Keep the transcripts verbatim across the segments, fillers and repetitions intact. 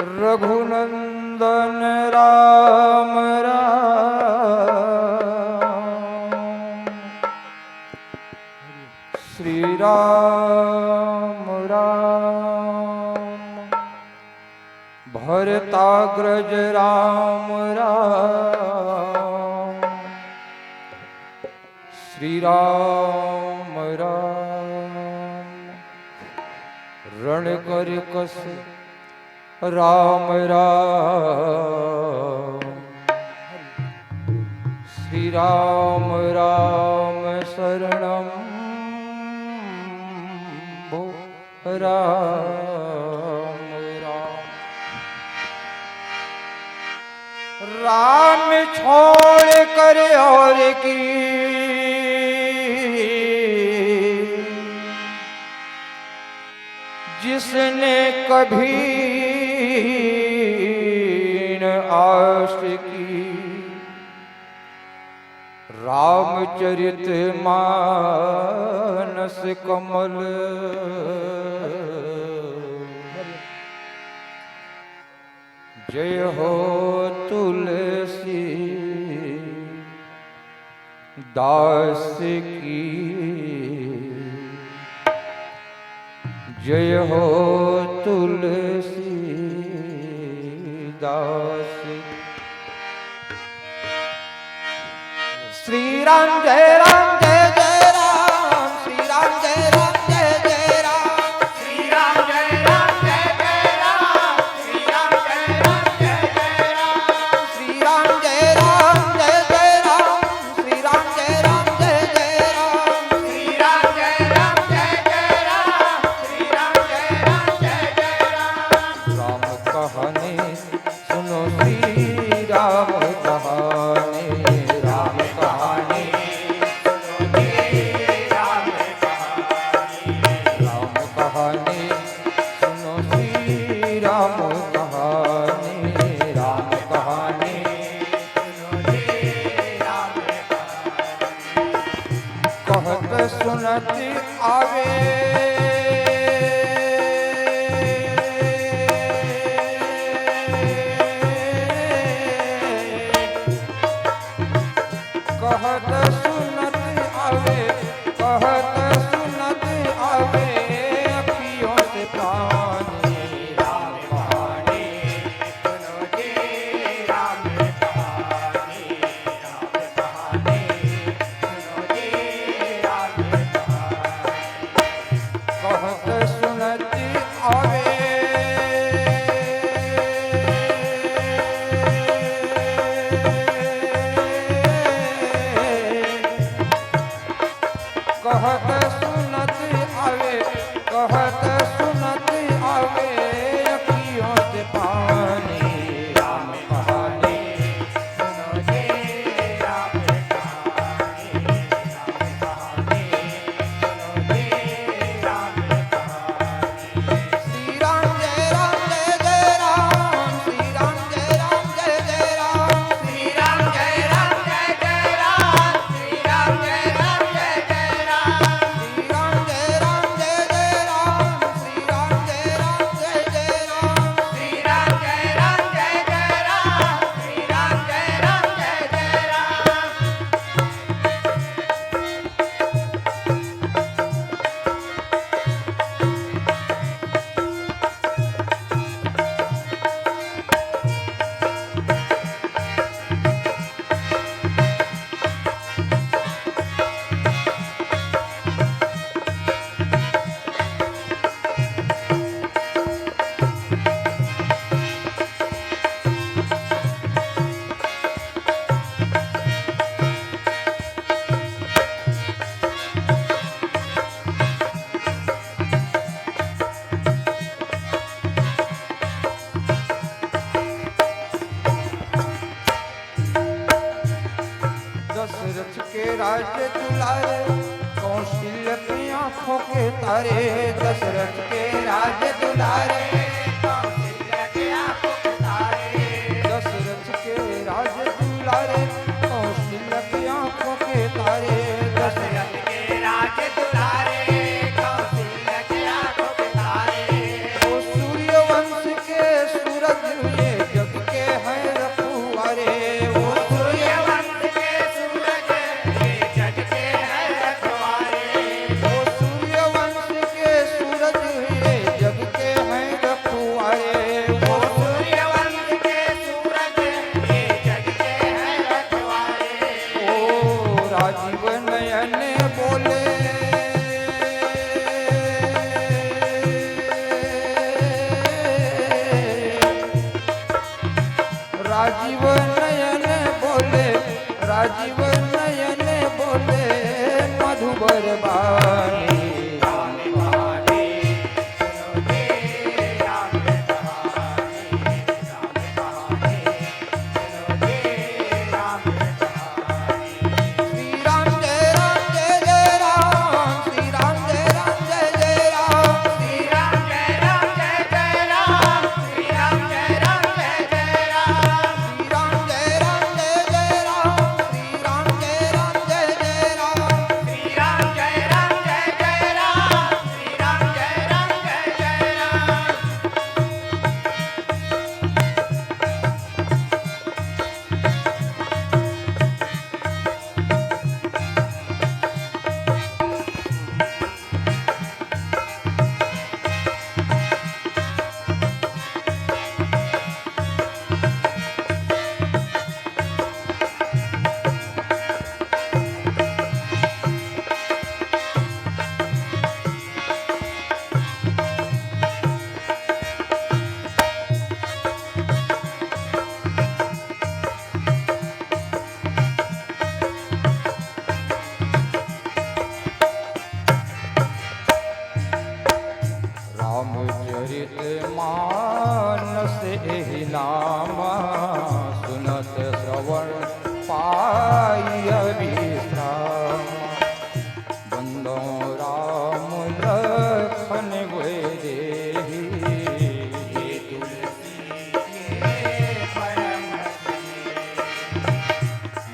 रघुनंदन राम राम, श्री राम राम, भरताग्रज राम राम, श्री राम राम, रण कर कस राम राम, श्री राम राम शरणम भो राम राम। राम छोड़ कर और की जिसने कभी न आस की, रामचरित मानस कमल। जय हो तुलसी दास की, जय हो तुलसी दास। श्री राम जय राम जय जय राम, श्री राम जय राम जय जय राम, श्री राम जय राम जय जय राम, श्री राम जय राम जय जय राम, श्री राम जय राम जय जय राम, श्री राम जय राम जय जय राम, श्री राम जय राम जय जय राम, श्री राम जय राम जय जय राम। राम कहानी सुनो श्री राम कहानी, राम कहानी सुनो श्री राम कहानी, राम कहानी सुनो श्री राम कहानी, राम कहानी सुनो श्री राम कहानी। कहत सुनत आवे, कहत सुनत आवे, कहत सुनत आवे, अखियों से पानी। राम कहानी सुनो जी, राम कहानी, राम कहानी सुनो जी, राम कहानी। कहत सुनत आवे। कहत सुनत आवे, कहत सुनत आवे, अखियों से पानी। राम कहानी सुनो जी, राम कहानी, राम कहानी सुनो जी, राम कहानी। श्री राम जय राम जय जय राम, श्री राम जय राम जय जय राम, श्री राम जय राम जय जय राम, श्री राम जय राम जय जय राम, श्री राम जय राम जय जय राम, श्री राम जय राम जय जय राम, श्री राम जय राम जय जय राम, श्री राम जय राम जय जय राम। दशरथ के राज दुलारे, कौशल्य की आंखों के तारे। दशरथ के राज दुलारे, कौशल्य की आंखों के तारे। दशरथ के राज दुलारे, कौशल्य की आंखों के तारे। दशरथ के राज दुलारे, कौशल्य की आंखों के तारे। वो सूर्यवंश के सूरज बोले, राजीव नयन बोले, राजीव नयन बोले मधुबर बानी। रामचरित मानस एहि नाम, सुनत श्रवण पाई विश्राम। बंदो राम लखन वैदेही,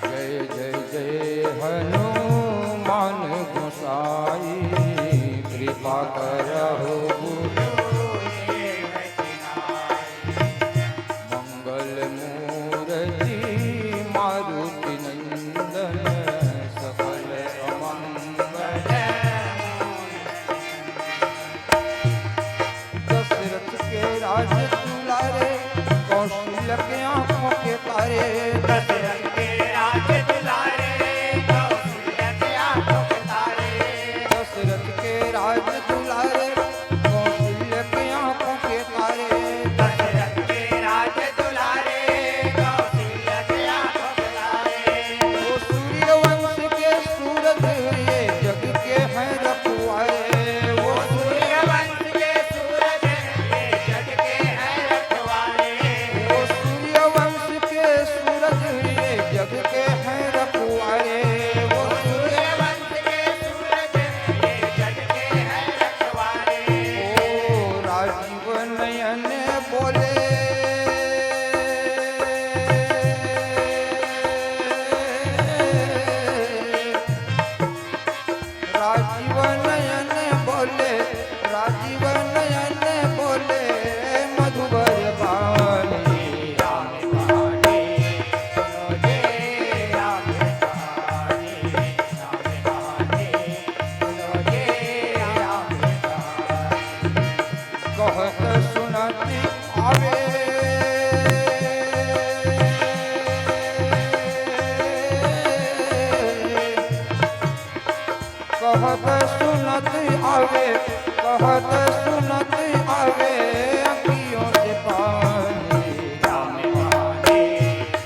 जय जय जय हनुमान गोसाई, कृपा करहु गुरु मंगल मूरति मारुति नंदन, सकल अमंगल दशरथ के राज दुलारे, कौशल्य के आंखों के तारे। दशरथ के राज दुलारे, कौशल्य के आंखों के तारे। दशरथ के राज दुलारे, कौशल्य के आंखों के तारे। दशरथ के राज दुलारे, कौशल्य के आंखों के तारे। वो सूर्यवंश के सूरज, ये जग के हैं रखवारे। वो सूर्यवंश के सूरज, ये जग के हैं रखवारे। वो सूर्यवंश के सूरज, ये जग के हैं रखवारे। वो सूर्यवंश के सूरज, ये जग के हैं रखवारे। ओ राजीव नयन बोले, राजीव नयन बोले, राजीव नयन बोले मधुबर बानी। राम कहानी सुनो जे, राम कहानी, राम कहानी सुनो जे, राम कहानी। कहत सुनत आवे, कहत सुनत आवे, कहत सुनत आवे अँखियों से पानी। राम कहानी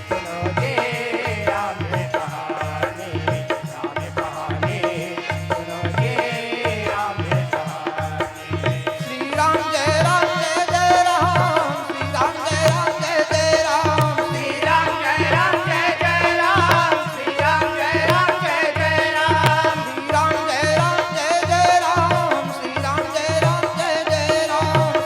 सुनो जे, राम कहानी, राम कहानी सुनो जे, राम कहानी। श्री राम जय राम जय जय राम, श्री राम जय राम जय जय राम, श्री राम जय राम जय जय राम, श्री राम जय राम जय जय राम, श्री राम जय राम जय जय राम, श्री राम जय राम जय जय राम, श्री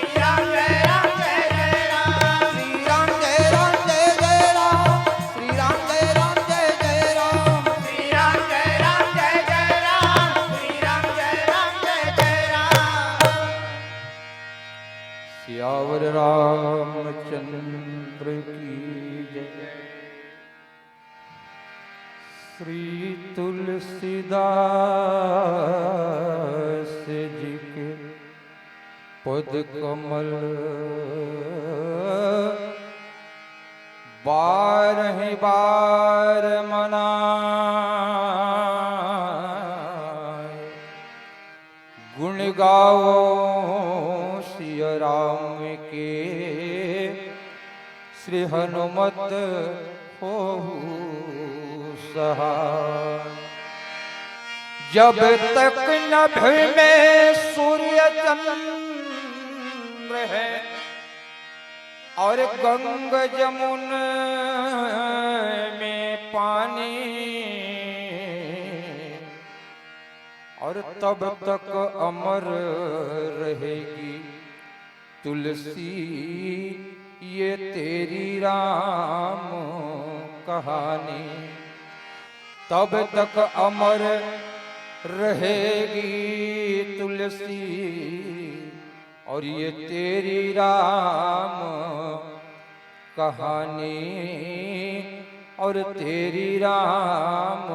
राम जय राम जय जय राम, श्री राम जय राम जय जय राम, श्री राम जय राम जय जय राम, श्री राम जय राम जय जय राम, श्री राम जय राम जय जय राम, श्री राम जय राम जय जय राम। सियावर रामचंद्र की जय। श्री तुलसीदास जी के पद कमल बारह बार मना गुण गावो सिया राम के, श्री हनुमत होहु सहाय। जब तक नभ में सूर्य चंद्र है और गंग जमुन में पानी, और तब तक अमर रहेगी तुलसी ये तेरी राम कहानी। तब तक अमर रहेगी तुलसी और ये तेरी राम कहानी, और तेरी राम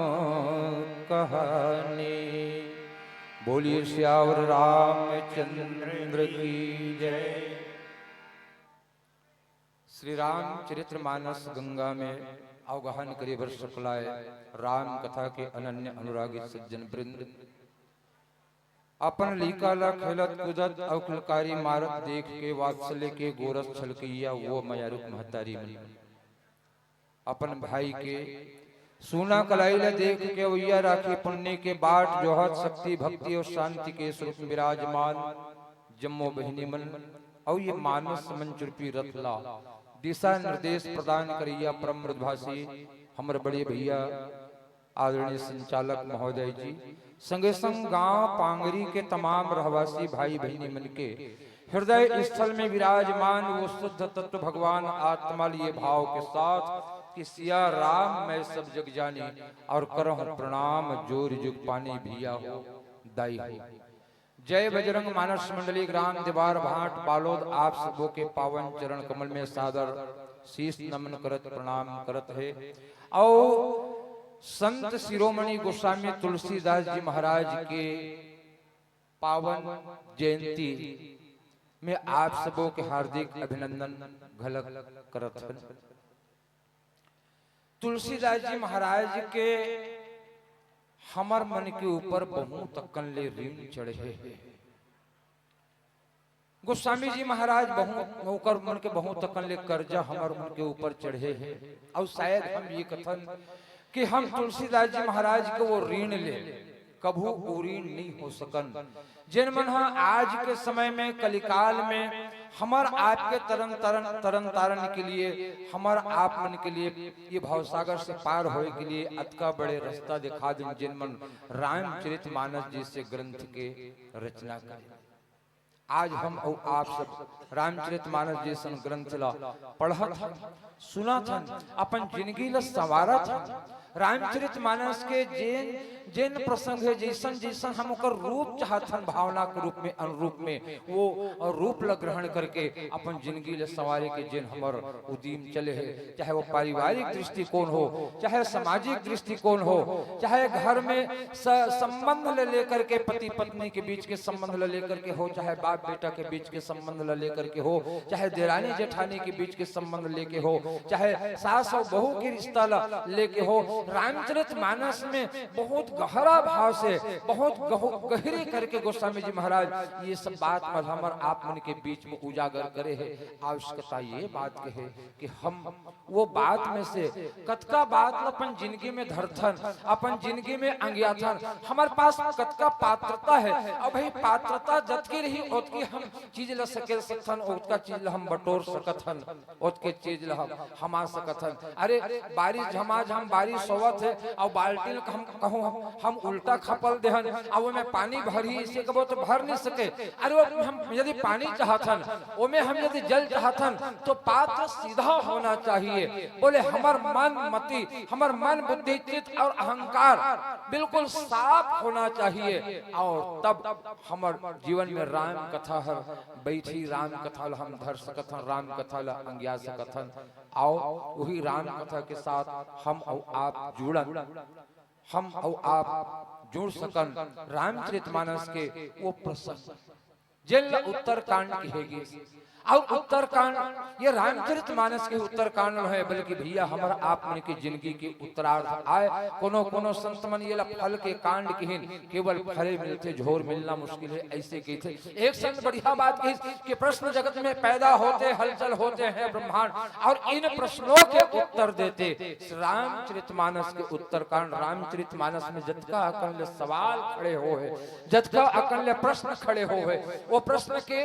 कहानी। बोलिए सियावर रामचंद्र की जय। श्री रामचरित मानस गंगा में अवगाहन करे बर सकलाय राम कथा के अनन्य अनुरागित सज्जन वृंद, अपन लइका ला खेलत कूदत अउ किलकारी मारत देख के वात्सल्य के गोरस छलकइया वो मयारुक महतारी मन, अपन भाई के सूना कलाई ला देख के अवइया राखी पुन्नी के बाट जोहत शक्ति, भक्ति अउ शांति के स्वरूप में विराजमान जम्मो बहिनी मन अउ ये मानस मंच रूपी रथ ला दिशा निर्देश प्रदान करइया परम मृदुभाषी हमर बड़े भैया आदरणीय संचालक महोदय जी, संगे संग गांव पांगरी के तमाम रहवासी भाई बहिनी मन के हृदय स्थल में विराजमान वो शुद्ध तत्व भगवान आत्मा लिए भाव के साथ कि सिया राम मैं सब जग जानी और करहु प्रणाम जोर जुग पानी भिया हो दाई हो। जय बजरंग मानस मंडली ग्राम दीवार भाट बालोद आप सबो के पावन चरण कमल में सादर शीश नमन करत प्रणाम करत हे। अउ संत शिरोमणि गोस्वामी तुलसीदास जी महाराज के पावन जयंती में आप सबो के हार्दिक अभिनंदन घलक करत हन। तुलसीदास जी महाराज के हमर मन के ऊपर बहुत अकन ले ऋण चढ़े हे। गोस्वामी जी महाराज बहुत, ओकर मन के बहुत अकन ले कर्जा हमर मन के ऊपर चढ़े हे। अउ शायद हम ये कथन कि हम तुलसीदास जी महाराज के वो ऋण ले कभू उऋण नहीं हो सकन। जेन मन ह आज के समय में कलिकाल में हमर आपके तरन तरन, तरन तारन के लिए, हमर आप मन के लिए, ये भवसागर से पार होए के लिए अतका बड़े रास्ता दिखा दिन, जेन मन रामचरित मानस जैसे ग्रंथ के रचना करे। आज हम अउ आप सब रामचरित मानस जैसन ग्रंथ ला पढ़त हन, सुनत हन, अपन जिंदगी ला संवारत हन। रामचरित मानस के जेन, जेन प्रसंग हे, जैसन, जैसन हम ओकर रूप चाहत हन, भावना के रूप में, अनुरूप में, वो रूप ला ग्रहण करके अपन जिंदगी ला संवारे के जेन हमर उदीम चले हे, चाहे वो पारिवारिक दृष्टिकोण हो, चाहे सामाजिक दृष्टिकोण हो, चाहे घर में स-, संबंध ले लेकर के, पति पत्नी के बीच के संबंध ले लेकर के हो, चाहे बाप बेटा के बीच के संबंध ले लेकर के हो, चाहे देरानी जेठानी के बीच के संबंध लेके हो, चाहे सास और बहू के रिश्ता ला लेके हो, रामचरित मानस में बहुत गहरा भाव से, बहुत गहु-, गहरे करके गोस्वामी जी महाराज ये सब बात मन हमर आप मन के बीच में उजागर करे हे। आवश्यकता ये बात के हे कि हम वो बात में से कतका बात ल अपन जिंदगी में धरथन, अपन जिंदगी में अंगियाथन, हमर पास कतका पात्रता हे। अब भाई पात्रता जतकी रही ओतकी हम चीज ल सकेल सकथन, ओतका चीज ल हम बटोर सकत हन, ओतके चीज ल हम हमा सकत हन। अरे बारिश झमाझम बारिश होवत हे अउ बाल्टी ल हम कहूँ हम उल्टा खपल देहन, अब ओमे पानी भरही इसे कबो तो भर नहीं सके। अरे वो हम यदि पानी चाहत हन, ओमे हम यदि जल चाहत हन, तो पात्र सीधा होना चाहिए। बोले हमर मन मति, हमर मन बुद्धि चित्त और अहंकार बिल्कुल साफ होना चाहिए, और तब हमर जीवन में राम कथा हर बैठी, राम कथा ला हम धर सकत हन, राम कथा ला अंगिया सकत हन। आओ वही राम कथा के साथ हम अउ आप जुड़न, हम अउ आप जुड़ सकन रामचरित मानस के वो प्रसंग, जेन ला उत्तरकांड कहे गिस। अउ उत्तरकांड, ये रामचरित मानस के उत्तरकांड नोहे, बल्कि भैया, हमर आप मन के जिनगी के उत्तरार्ध आय। कोनो कोनो संत मन ये ला फल के कांड किहिन, केवल फले मिलथे, झोर मिलना मुश्किल हे, अइसे कहिथे। एक संत बढ़िया बात कहिस कि प्रश्न जगत में पैदा होते, हलचल होते हैं ब्रह्मांड, और इन प्रश्नों के उत्तर देते। रामचरित मानस के उत्तरकांड, रामचरित मानस में जतका अकन ले सवाल खड़े होहे, जतका अकन ले प्रश्न खड़े होहे, वो प्रश्न के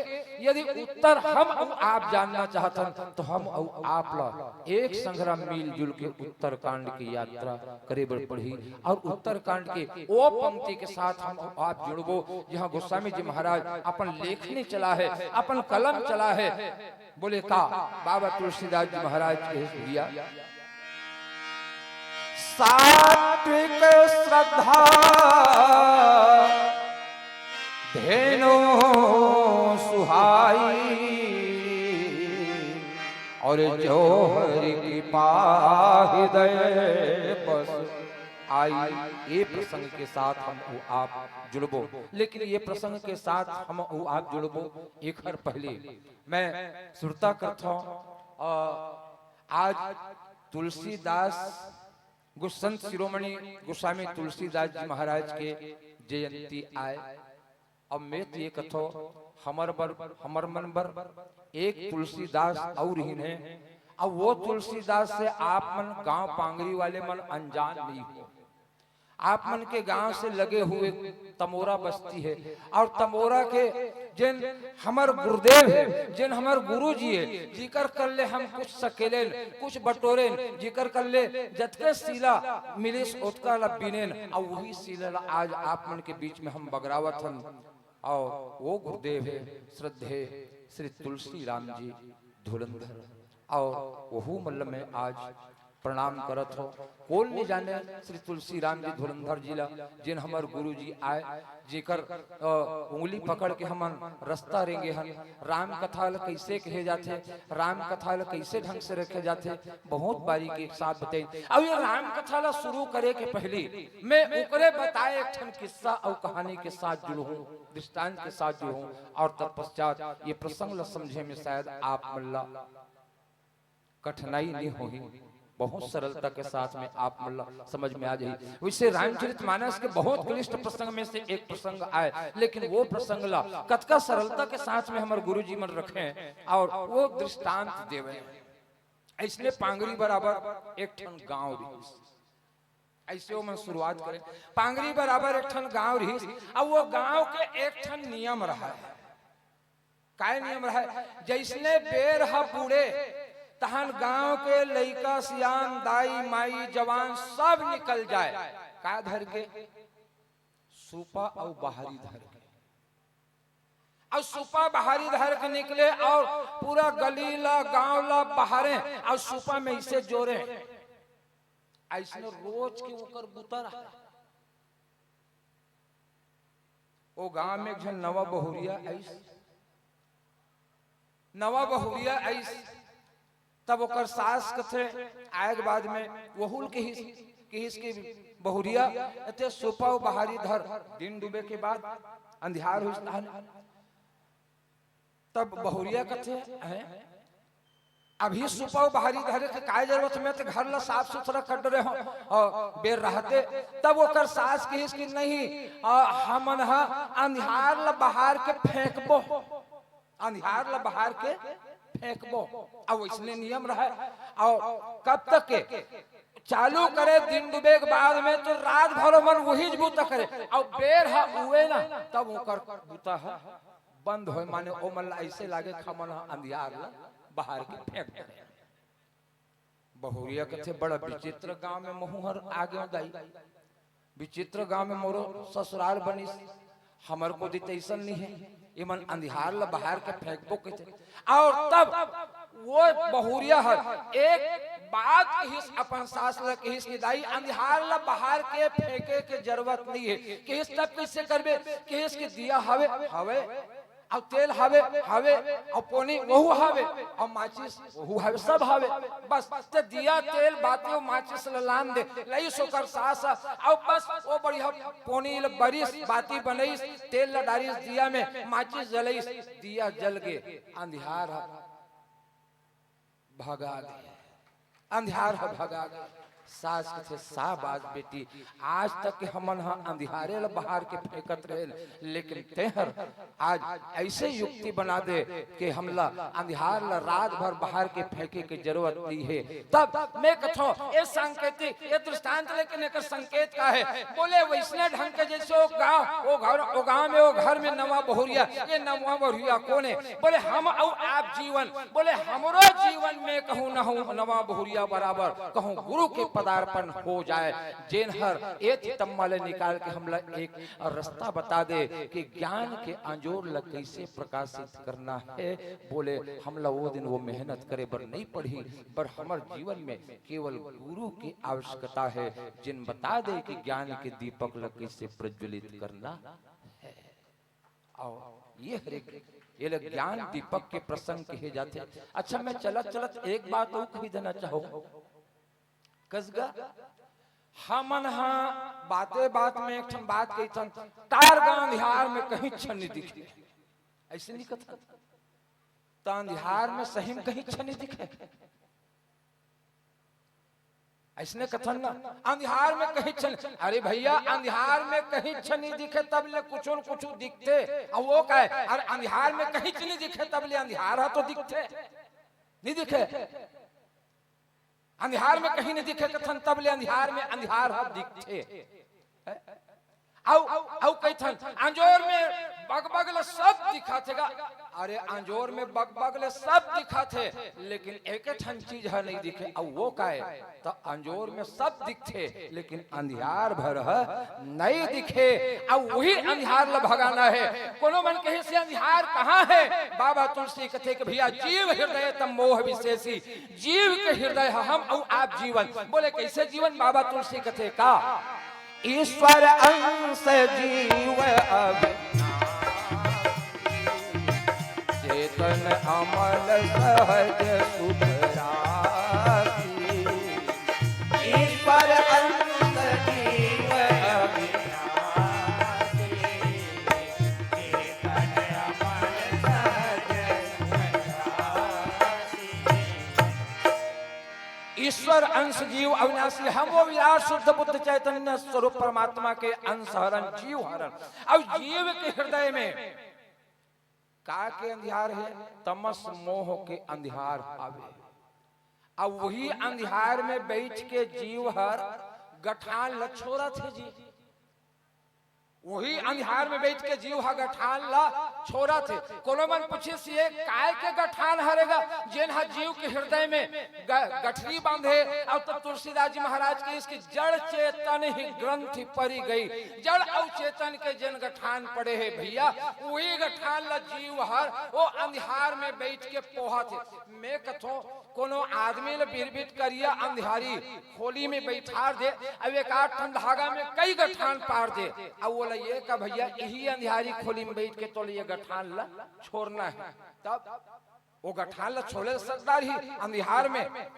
यदि उत्तर हम अउ आप जानना चाहथन, तो हम अउ आप ला एक संघरा मिलजुल के उत्तरकांड की यात्रा करे बर पड़ही। और उत्तरकांड के ओ पंक्ति के साथ हम अउ आप जुड़बो, जहाँ गोस्वामी जी महाराज अपन लेखनी चला हे, अपन कलम चला हे। बोले का बाबा तुलसीदास जी महाराज के भैया, सात्विक श्रद्धा धेनु सुहाई, और जो हरि कृपा हृदय बस आई। ये प्रसंग के साथ हम अउ आप जुड़बो, लेकिन ये प्रसंग के साथ हम अउ आप जुड़बो, एखर पहले मैं सुरता करथौं, अ, आज तुलसीदास, गो-, संत शिरोमणि गोस्वामी तुलसीदास जी महाराज के जयंती आय। अब मैं तो ये कथौं, हमर बर, हमर मन बर एक तुलसीदास अउ रहिन हे। अब वो तुलसीदास से आप मन गांव पांगरी वाले मन अनजान नहीं हो। आप मन के गांव से लगे हुए तमोरा बस्ती हे, और तमोरा के जेन हमर गुरुदेव हे, जेन हमर गुरु जी हे, जिकर कर ले हम कुछ सकेलेन, कुछ बटोरेन, जिकर कर ले जतके सीला मिलिस ओतका ला बिनेन, अउ वही सीला ला आज आप मन के बीच में हम बगरावत हन। और वो गुरुदेव हे श्रद्धेय श्री तुलसी राम जी धुरंधर, और वहू मन ल मैं आज प्रणाम करत हौं। कोन नइ जाने श्री तुलसी राम जी धुरंधर जी ला, जेन हमर गुरु जी आय, जेकर, अ, उंगली पकड़ के हमन रस्ता रेंगे हन। राम कथा ल कइसे कहे जाथे, राम कथा ल कइसे ढंग से रखे जाथे, बहुत बारीकी के साथ बताइन। अउ ये राम कथा ल शुरू करे के पहिली मैं ओकरे बताए एक ठन किस्सा अउ कहानी के साथ जुड़हूं, दृष्टांत के साथ जुड़हूं, और तत्पश्चात ये प्रसंग ल समझे में शायद आप मन ला कठिनाई नइ होही, बहुत सरलता के साथ में आप मन ला समझ में आ जाही। वइसे रामचरित मानस के बहुत क्लिष्ट प्रसंग में से एक प्रसंग आय, लेकिन वो प्रसंग ला कतका सरलता के साथ में हमर गुरु जी मन रखे और वो दृष्टांत देवे। अइसने पांगरी बराबर एक ठन गांव रिहिस। अइसे ओमन शुरुआत करे, पांगरी बराबर एक ठन गांव रिहिस। अब वो गांव के एक ठन नियम रहय। काय नियम रहय? जइसने बेर ह बूड़े, तहन गांव के लइका, सियान, दाई, माई, जवान सब निकल जाय। का धर के? सूपा अउ बहारी धर के। अउ सूपा बहारी धर के निकले अउ पूरा गली ला, गांव ला बहारे अउ सूपा में अइसे जोरे। अइसने रोज के ओकर बुता रहय। ओ गांव में एक झन नवा बहुरिया आइस, नवा बहुरिया आइस, तब ओकर सास कथे, आए के बाद में वहू ल किहिस, किहिस कि बहुरिया, एते सूपा अउ बहारी धर, दिन डूबे के बाद अंधियार होइस तहन। तब बहुरिया कथे, "हैं? अभी सूपा अउ बहारी धरे के काय जरूरत? मैं तो घर ला साफ सुथरा कर डरे हौं, अउ बेर रहते।" तब ओकर सास किहिस कि नहीं, अ, हमन ह अंधियार ला बहार के फेंकबो, अंधियार ला बहार के फेंकबो। अउ वइसने नियम रहय। अउ कब तक के? चालू करे दिन डूबे के बाद में तो रात भर ओमन वहीच बूता करे, अउ बेर ह उए ना, तब ओकर बूता ह बंद होय, माने ओमन ला अइसे लागे कि हमन ह अंधियार ला बहार के फेंक डरे। बहुरिया कथे, "बड़ा विचित्र गांव में महूं हर आ गेंव दाई, विचित्र गांव में मोरो ससुराल बनिस, हमर कोती त अइसन नइ हे, एमन अंधियार ला बहार के फेंकबो कहिथे।" अउ तब वो बहुरिया हर एक बात किहिस, अपन सास ला किहिस कि दाई, अंधियार ला बहार के फेंके के जरूरत नइ हे। किहिस, "तब कइसे करबे?" किहिस कि दिया हवे, हवे, अउ तेल हवे, हवे, अउ पोनी वहू हवे, अउ माचिस वहू हवे, सब हवे। बस ते दिया, तेल, बाती अउ माचिस ल लान दे, लइस ओकर सास, अउ बस ओ बढ़िया पोनी ल बरिस, बाती बनइस, तेल ल डारिस दिया में, माचिस जलइस, दिया जल गे, अंधियार ह भगा गे, अंधियार ह भगा गे। सास कथे, "शाबाश बेटी, आज तक के हमन ह अंधियारे ल बहार के फेंकत रहेन, लेकिन तेहर आज अइसे युक्ति बना दे कि हमला अंधियार ल रात भर बहार के फेंके के जरूरत नइ हे।" तब मैं कथों, ए सांकेतिक, ए दृष्टांत लेकिन एकर संकेत का हे? बोले, वइसने ढंग के जइसे ओ गांव, ओ घर, ओ गांव में, ओ घर में नवा बहुरिया, ए नवा बहुरिया कोन हे? बोले, हम अउ आप जीवन। बोले, हमरो जीवन में कहूं न हूं नवा बहुरिया बराबर, कहूं गुरु के पदार्पण हो जाए, जेन हर ए चितम्मा ले निकाल के हमला एक रस्ता बता दे कि ज्ञान के अंजोर ल कइसे प्रकाशित करना हे। बोले, हमला ओ दिन ओ मेहनत करे बर नइ पड़ही, पर हमर जीवन में केवल गुरु के आवश्यकता हे, जेन बता दे कि ज्ञान के दीपक ल कइसे प्रज्वलित करना हे। अउ ए हर एक, एला ज्ञान दीपक के प्रसंग कहे जाथे। अच्छा, मैं चलत चलत एक बात अउ कहि देना चाहूं। कस गा, हमन ह बाते बात में एक ठन बात कहिथन, "तार गा अंधियार में कहीं छन नइ दिखे।" अइसे नइ कथन? त अंधियार में सही में कहीं छन नइ दिखे। अइसने कथन ना, "अंधियार में कहीं छन।" अरे भइया, अंधियार में कहीं छन नइ दिखे, तब ले कुछू न कुछू दिखथे। अउ ओ काय, अरे अंधियार में कहीं छन नइ दिखे, तब ले अंधियार ह तो दिखथे, नइ दिखे? अंधियार में कहीं नइ दिखे कथन, तब ले अंधियार में अंधियार ह दिखथे। अउ, अउ कहिथन, अंजोर में बगबग ले सब दिखत हे गा। अरे, अंजोर में बगबग ले सब दिखत हे, लेकिन एक ठन चीज ह नइ दिखे, अउ ओ काय? त अंजोर में सब दिखथे, लेकिन अंधियार भर ह नइ दिखे। अउ उही अंधियार ल भगाना हे। कोनो मन कहिस, "अंधियार कहां हे?" बाबा तुलसी कथे कि भइया, जीव हृदय तम मोह विशेषी, जीव के हृदय ह हम अउ आप जीवन। बोले, "कइसे जीवन?" बाबा तुलसी कथे का, "ईश्वर अंश जीव अविनाशी, चेतन अमल सहज सुख राशि।" ईश्वर अंश जीव अविनाशी, चेतन अमल सहज सुख राशि। ईश्वर अंश जीव अविनाशी, हम वो विराट शुद्ध बुद्ध चैतन्य स्वरूप परमात्मा के अंश हरन, जीव हरन। अउ जीव के हृदय में का के अंधियार हे? तमस मोह के अंधियार हावे। अउ उही अंधियार में बइठ के जीव हर गठान ल छोरत हे जी। उही अंधियार में बइठ के जीव ह गठान ल छोरत हे। कोनो मन पूछिस, "ये काय के गठान हरे गा, जेन ह जीव के हृदय में ग-, गठरी बांधे?" अउ तब तुलसीदास जी महाराज कहिस कि जड़ चेतन ही ग्रंथि परि गई। जड़ अउ चेतन के जेन गठान पड़े हे भइया, उही गठान ल जीव हर ओ अंधियार में बइठ के पोहत हे। मैं कथों, कोनो आदमी ल बिरबिट करिया अंधियारी खोली में बइठार दे, अउ एक आध ठन धागा में कई गठान पार दे, अउ ओला ये कह, "भइया, इही अंधियारी खोली में बइठ के तोला ये गठान ल छोरना हे।" तब ओ गठान ल छोरे ल सकदार ही अंधियार में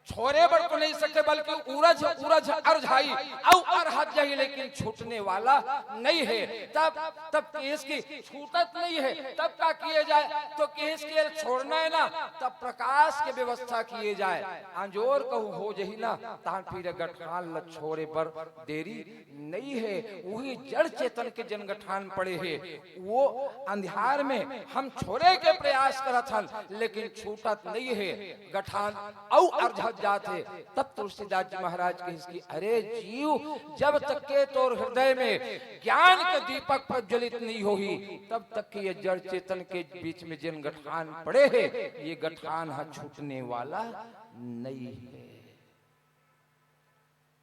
छोरे बर तो नइ सके, बल्कि उरझ, उरझ अरझाई अउ अरहत जाही, लेकिन छूटने वाला नइ हे। तब, तब कहिस कि छूटत नइ हे, तब का किए जाए? तो कहिस कि ये छोरना हे ना, तब प्रकाश के व्यवस्था किए जाए। अंजोर कहूं हो जही ना, तहां फिर गठान ल छोरे बर देरी नइ हे। उही जड़ चेतन के जेन गठान पड़े हे, वो अंधियार में हम छोरे के प्रयास करत हन, लेकिन छूटत नइ हे। गठान अउ अरझत जात हे। तब तुलसीदास जी महाराज कहिस कि, "अरे जीव, जब तक के तोर हृदय में ज्ञान के दीपक प्रज्वलित नइ होही, तब तक के ये जड़ चेतन के बीच में जेन गठान पड़े हे, ये गठान ह छूटने वाला नइ हे।"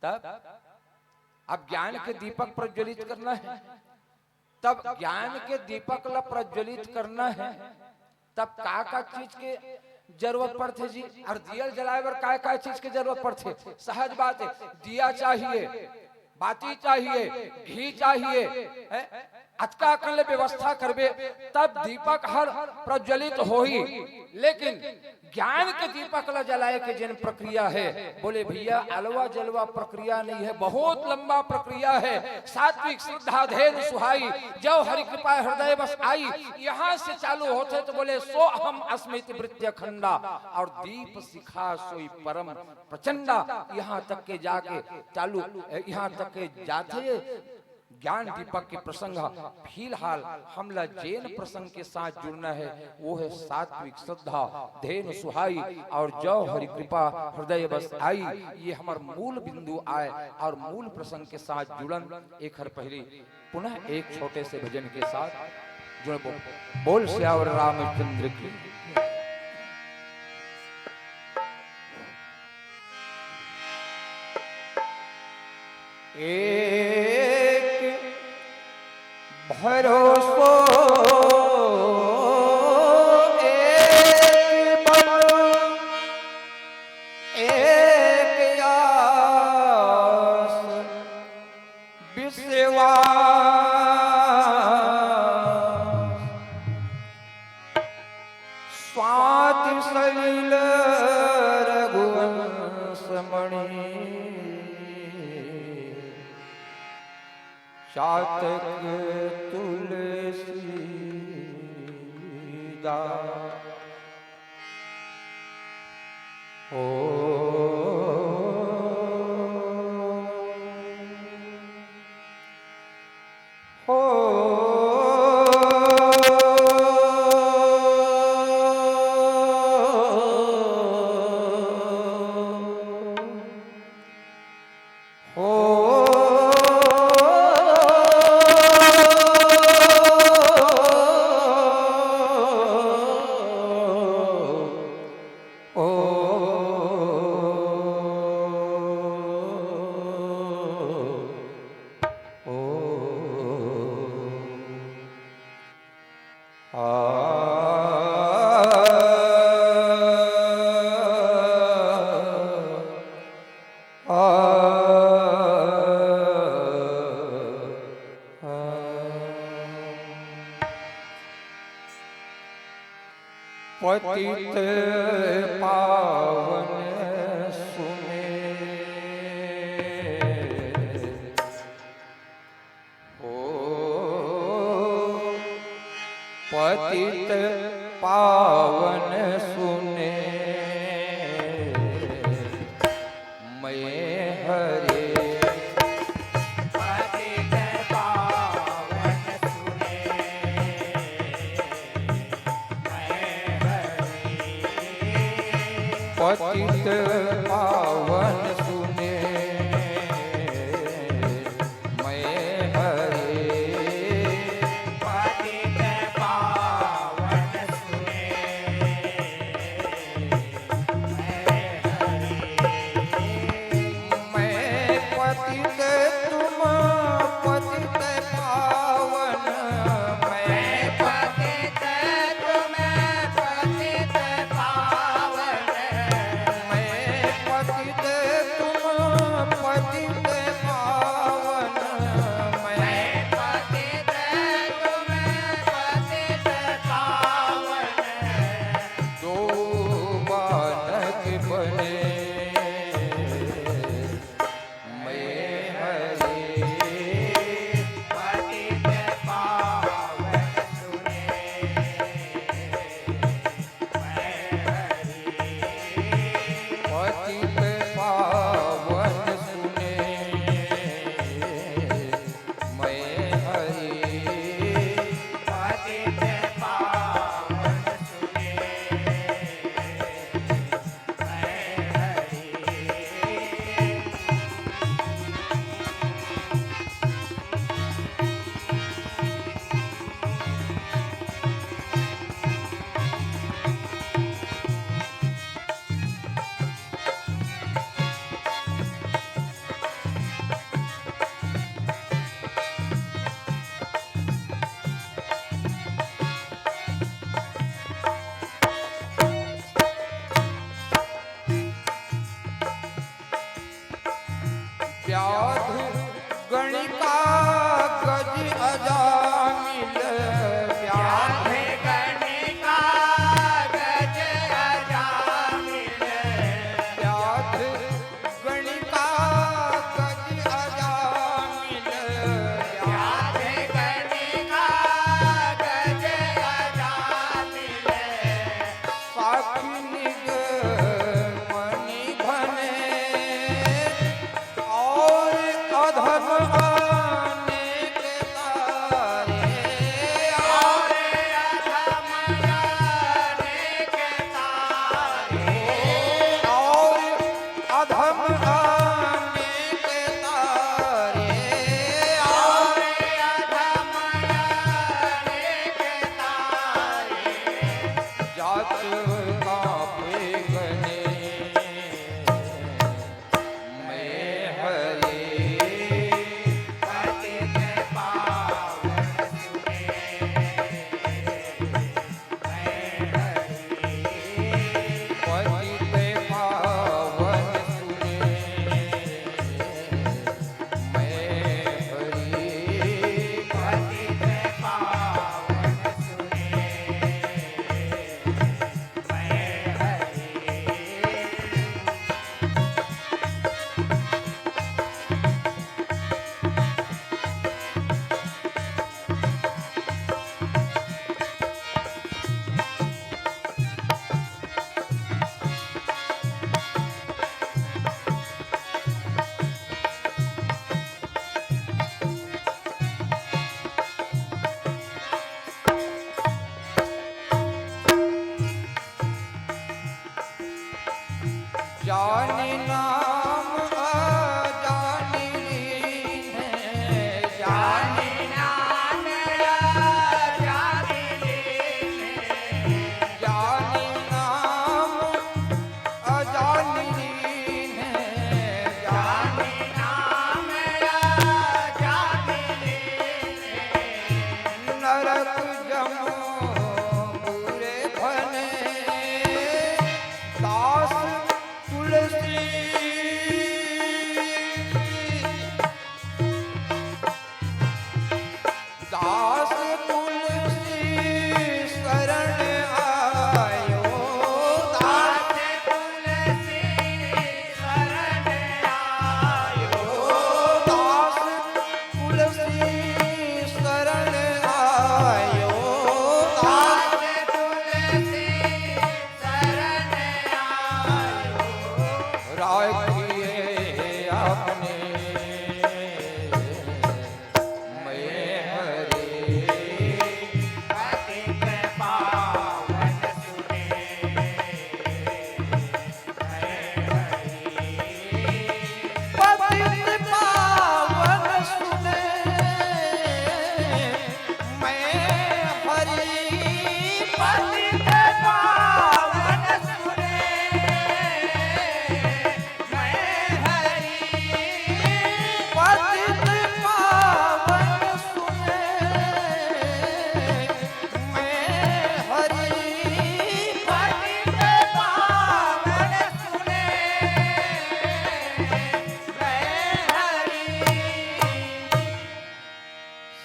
तब अब ज्ञान के दीपक प्रज्वलित करना हे, तब ज्ञान के दीपक ल प्रज्वलित करना हे, तब का का चीज के जरूरत पड़थे जी? अउ दिया ल जलाए बर काय काय चीज के जरूरत पड़थे? सहज बात हे, दिया चाहिए, बाती चाहिए, घी चाहिए, है? अतका अकन ले व्यवस्था करबे, तब दीपक हर प्रज्वलित होही। लेकिन ज्ञान के दीपक ला जलाए के जेन प्रक्रिया हे, बोले भैया, अलवा जलवा प्रक्रिया नहीं है, बहुत लंबा प्रक्रिया है। सात्विक श्रद्धा धेनु सुहाई, जौ हरि कृपा हृदय बस आई, यहाँ से चालू होथे तो बोले, सो अहम अस्मि इति वृत्ति अखंडा, और दीप शिखा सोई परम प्रचंडा। यहाँ तक के जाके चालू, यहाँ तक के जाथे ज्ञान दीपक के प्रसंग ह। फिलहाल हमला जेन प्रसंग के साथ जुड़ना है, वो है सात्विक श्रद्धा धेनु सुहाई और जौ हरि कृपा हृदय बस आई। ये हमर मूल बिंदु आय और मूल प्रसंग के साथ जुड़न। एक हर पहली पुनः एक छोटे से भजन के साथ जुड़बो। बोल सियावर रामचंद्र की। एक भरोसो, एक बल, एक आस, विश्वास। स्वाति सलिल रघुवंश मणि, चातक तुलसीदास। ओ हो, हो, ओ, ओ, आ, आ, आ। पतित पावन सुने हो, पतित पावन सुने मैं हरे। पतित पावन सुने मैं हरे। पतित पावन सुने मैं हरे। पतित पावन सुने मैं हरे। मैं पतित तुम पतित पावन। मैं पतित तुम पतित पावन। मैं पतित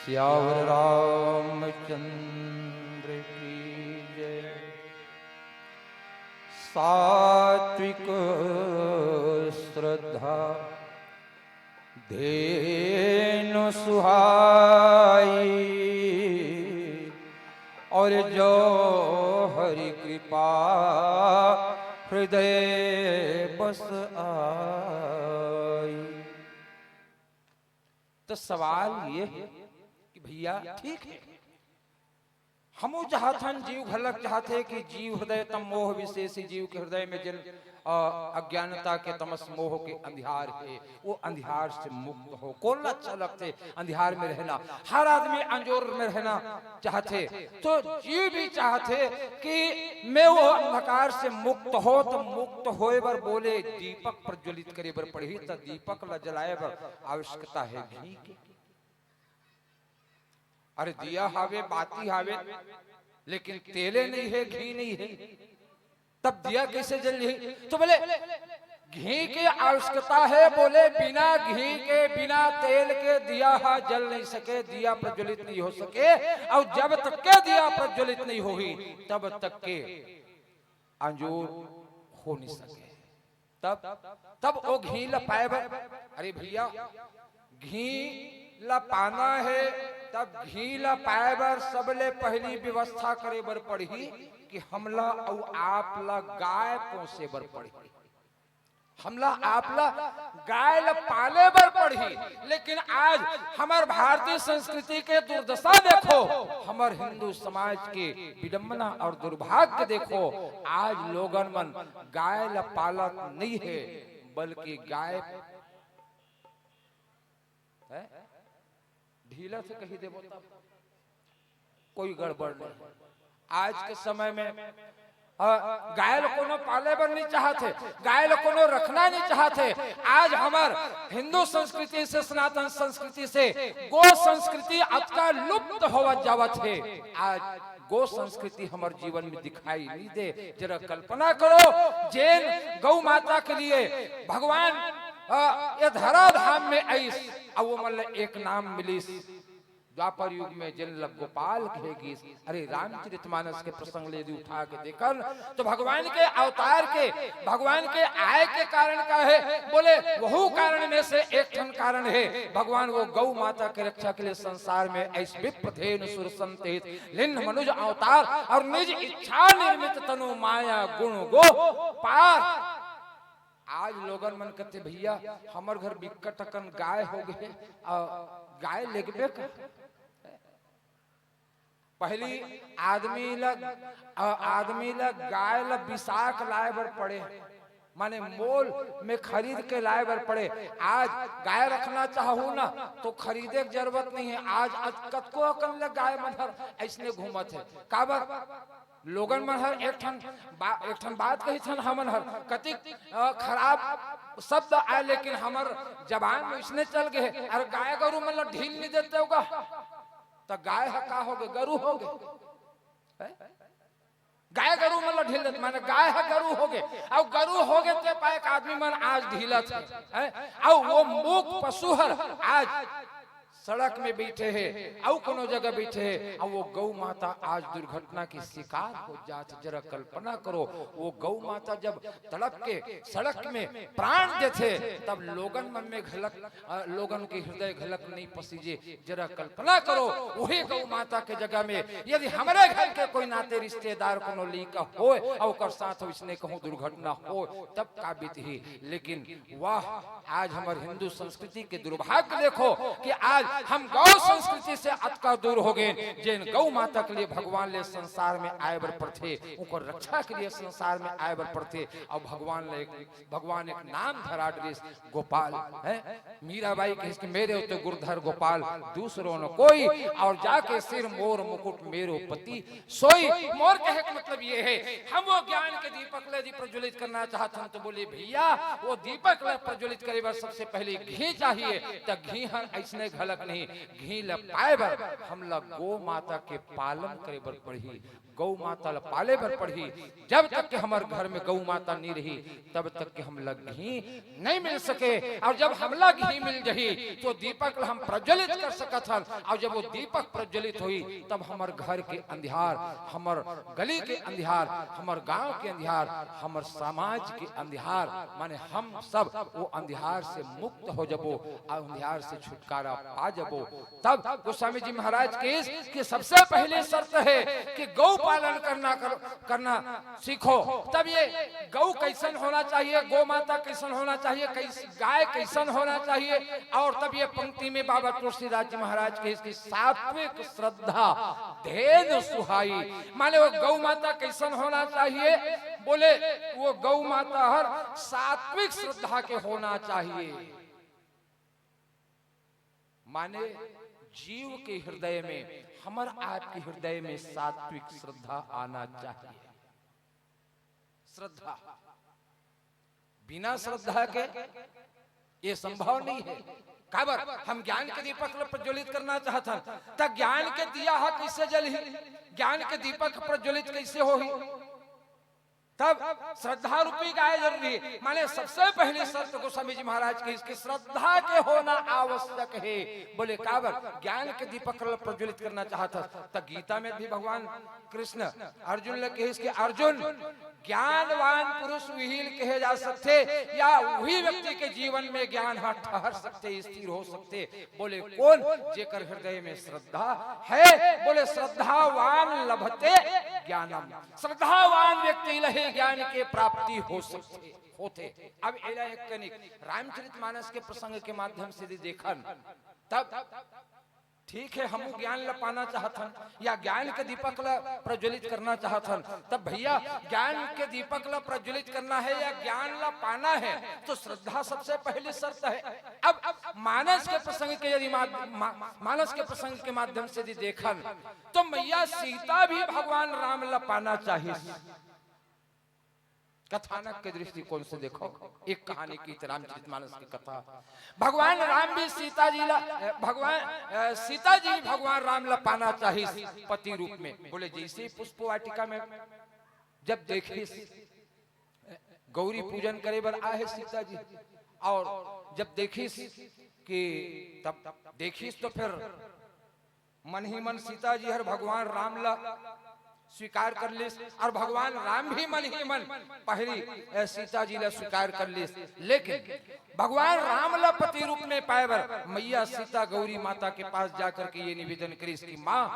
सियावर रामचंद्र की जय। सात्विक श्रद्धा धेनु सुहाई, और जो हरि कृपा हृदय बस आई। तो सवाल ये है कि भैया, ठीक है, हमू चाहत हन, जीव घलक चाहत हे कि जीव हृदय तम मोह विशेष, जीव के हृदय में जिन, अ, अज्ञानता के, तमस मोह के अंधियार हे, वो अंधियार से मुक्त हो। कोन ला अच्छा लगथे अंधियार में रहना? हर आदमी अंजोर में रहना चाहत हे। तो जीव भी चाहत हे कि मैं वो अंधकार से मुक्त हो, तो मुक्त होए बर बोले दीपक प्रज्वलित करे बर पड़ही, तो दीपक ला जलाए बर आवश्यकता हे घी के। अरे, दिया हावे, बाती हावे, लेकिन तेले नहीं है, घी नहीं है, तब दिया कैसे जलही? तो बोले, घी के आवश्यकता है। बोले, बिना घी के, बिना तेल के दिया हा जल नहीं सके, दिया प्रज्वलित नहीं हो सके। और जब तक के दिया प्रज्वलित नहीं होही, तब तक के अंजोर हो नहीं सके। तब, तब ओ घी ला पाए बर, अरे भैया, घी ला पाना हे, तब घी ला पाए बर सबले पहली व्यवस्था करे बर पड़ही कि हमला अउ आप ला गाय पोसे बर पड़ही, हमला आप ला गाय ला पाले बर पड़ही। लेकिन आज हमर भारतीय संस्कृति के दुर्दशा देखो, हमर हिंदू समाज के विडंबना और दुर्भाग्य देखो, आज लोगन मन गाय ला पालत नहीं हे, बल्कि गाय, हैं? ढीला से कही देबो तब कोई गड़बड़ नहीं। आज के समय में, अ, गाय ल कोनो पाले बर नहीं चाहत हे, गाय ल कोनो रखना नहीं चाहत हे। आज हमर हिंदू संस्कृति से, सनातन संस्कृति से गो संस्कृति अतका लुप्त होवत जावत हे। आज गो संस्कृति हमर जीवन में दिखाई नहीं दे। जरा कल्पना करो, जेन गौ माता के लिए भगवान, अ, ये धराधाम में आइस, अउ वो मन ल एक नाम मिलिस, द्वापर युग में जेन ल गोपाल कहे गिस। अरे, रामचरितमानस के प्रसंग ले यदि उठा के देखन, तो भगवान के अवतार के, भगवान के आय के कारण का हे? बोले, वहू कारण में से एक ठन कारण हे, भगवान वो गौ माता के रक्षा के लिए संसार में आइस। विप्र धेनु सुर संत हित, लिन्ह मनुज अवतार, और निज इच्छा निर्मित तनु माया गुण गो पार। आज लोगन मन कथे, "भैया, हमर घर बिक्कट अकन गाय हो गे, अ, गाय लेगबे का?" पहली आदमी ल, अ, आदमी ल गाय ल बिसा के लाए बर पड़े, माने मोल में खरीद के लाए बर पड़े। आज गाय रखना चाहू ना, तो खरीदे के जरूरत नहीं हे। आज, आज कतको अकन ले गाय मन हर अइसने घूमत हे। काबर? लोगन मन हर एक ठन बा-, एक ठन बात कहिथन हमन हर, कतिक, अ, खराब शब्द आए, लेकिन हमर जबान में इसने चल गे हे, "अरे, गाय गरू मन ल ढील नहीं देते होगा, त गाय ह का हो गे? गरू हो गे।" हैं? गाय गरू मन ल ढील देते, माने गाय ह गरू हो गे, अउ गरू हो गे ते पाए एक आदमी मन आज ढीलत हे, हैं? अउ वो मूक पशु हर आज सड़क में बैठे हे, अउ कोनो जगह बैठे हे, अउ वो गौ माता आज दुर्घटना के शिकार हो जात हे। जरा कल्पना करो, वो गौ माता जब तड़प के सड़क में प्राण देथे, तब लोगन मन में घलक, अ, लोगन के हृदय घलक नहीं पसीजे। जरा कल्पना करो, वही गौ माता के जगह में यदि हमरे घर के कोई नाते रिश्तेदार कोनो लइका होय, अउ ओकर साथ इसने कहूँ दुर्घटना होय, तब का बीतही? लेकिन वाह, आज हमर हिंदू संस्कृति के दुर्भाग्य देखो कि आज हम गौ संस्कृति से अतका दूर हो गे, जेन गौ माता के लिए भगवान ले संसार में आए बर पड़थे, ओकर रक्षा के लिए संसार में आए बर पड़थे। अउ भगवान ले एक, भगवान एक नाम धरा डरिस गोपाल, हैं? मीराबाई कहिस कि "मेरे होते गुरधर गोपाल, दूसरो न कोई, और जाके सिर मोर मुकुट मेरो पति सोई।" मोर कहे के मतलब ये हे, हम वो ज्ञान के दीपक ला यदि प्रज्वलित करना चाहत हन, तो बोले, "भैया, वो दीपक ला प्रज्वलित करे बर सबसे पहले घी चाहिए।" त घी हर अइसने घलक नहीं, घी ला पाए बर हमला गौ माता के पालन करे बर पड़ही। गौ माता ल पाले बर पड़ही। जब तक के हमर घर में गौ माता नहीं रही, तब तक के हमला घी नहीं मिल सके। और जब हमला घी मिल जही, तो दीपक ल हम प्रज्वलित कर सकत हन। और जब वो दीपक प्रज्वलित होई, तब हमर घर के अंधियार, हमर गली के अंधियार, हमर गांव के अंधियार, हमर समाज के अंधियार, माने हम सब वो अंधियार से मुक्त हो जबो, अंधियार से छुटकारा पा जबो। तब गोस्वामी जी महाराज कहिस कि सबसे पहली शर्त है कि गौ पालन करना कर, करना सीखो। तब ये गौ कैसन होना चाहिए, गौ माता कैसन होना चाहिए, कैस-, गाय कैसन होना चाहिए। और तब ये पंक्ति में बाबा तुलसीदास जी महाराज कहिस कि सात्विक श्रद्धा धेनु सुहाई। माने वो गौ माता कैसन होना चाहिए, बोले वो गौ माता हर सात्विक श्रद्धा के होना चाहिए। माने जीव के हृदय में, हमर आपके हृदय में सात्विक श्रद्धा आना चाहिए। श्रद्धा, बिना श्रद्धा के ये संभव नहीं है। काबर? हम ज्ञान के दीपक ल प्रज्वलित करना चाहत हन, त ज्ञान के दिया ह कैसे जलही? ज्ञान के दीपक प्रज्वलित कैसे होही? तब श्रद्धा रूपी गाय जरूरी है। माने सबसे पहली शर्त गोस्वामी जी महाराज कहिस कि श्रद्धा के होना आवश्यक है। बोले काबर? ज्ञान के दीपक ल प्रज्वलित करना चाहत हस, त गीता में भी भगवान कृष्ण अर्जुन ल कहिस कि अर्जुन, ज्ञानवान पुरुष उही ल कहे जा सकथे, या उही व्यक्ति के जीवन में ज्ञान ह ठहर सकथे, स्थिर हो सकथे। बोले कौन? जेकर हृदय में श्रद्धा है। बोले श्रद्धावान लभते ज्ञानम, श्रद्धावान व्यक्ति ल ही ज्ञान के प्राप्ति हो सकथे, होथे। अब एला एक कनिक रामचरित मानस के प्रसंग के माध्यम से यदि देखन, तब ठीक है, हमू ज्ञान ल पाना चाहत हन या ज्ञान के दीपक ल प्रज्वलित करना चाहत हन, तब भैया, ज्ञान के दीपक ल प्रज्वलित करना है या ज्ञान ल पाना है, तो श्रद्धा सबसे पहली शर्त है। अब, अब मानस के प्रसंग के यदि मा-, मा-, मानस के प्रसंग के माध्यम से यदि देखन, तो मैया सीता भी भगवान राम ल पाना चाहिस। कथानक के दृष्टिकोण से देखो, एक कहानी की रामचरित मानस की कथा। भगवान राम भी सीता जी ला, अ, भगवान, अ, सीता जी भी भगवान राम ला पाना चाहिस पति रूप में। बोले, जैसे ही पुष्प वाटिका में जब देखिस, गौरी पूजन करे बर आहे सीता जी, और जब देखिस कि, तब देखिस तो फिर मन ही मन सीता जी हर भगवान राम ला स्वीकार कर लिस, और भगवान राम भी मन ही मन पहली, ए, सीता जी ला स्वीकार कर लिस। लेकिन भगवान राम ला पति रूप में पाए बर मैया सीता गौरी माता के पास जाकर के ये निवेदन करिस कि माँ,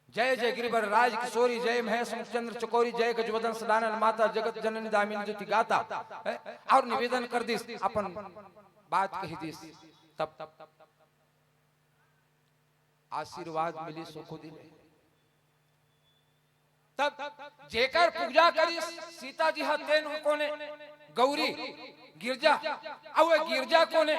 जय जय गिरिवर राज किशोरी, जय महेश मुखचंद्र चकोरी, जय गजवदन सदानंद माता, जगत जननी दामिनी ज्योति गाता, ए, और निवेदन कर दिस, अपन बात कही दिस। तब आशीर्वाद मिलिस ओखर दिल। तब जेकर पूजा करिस सीता जी ह, तेन कोने गौरी गिरजा, अउ ए गिरजा कोने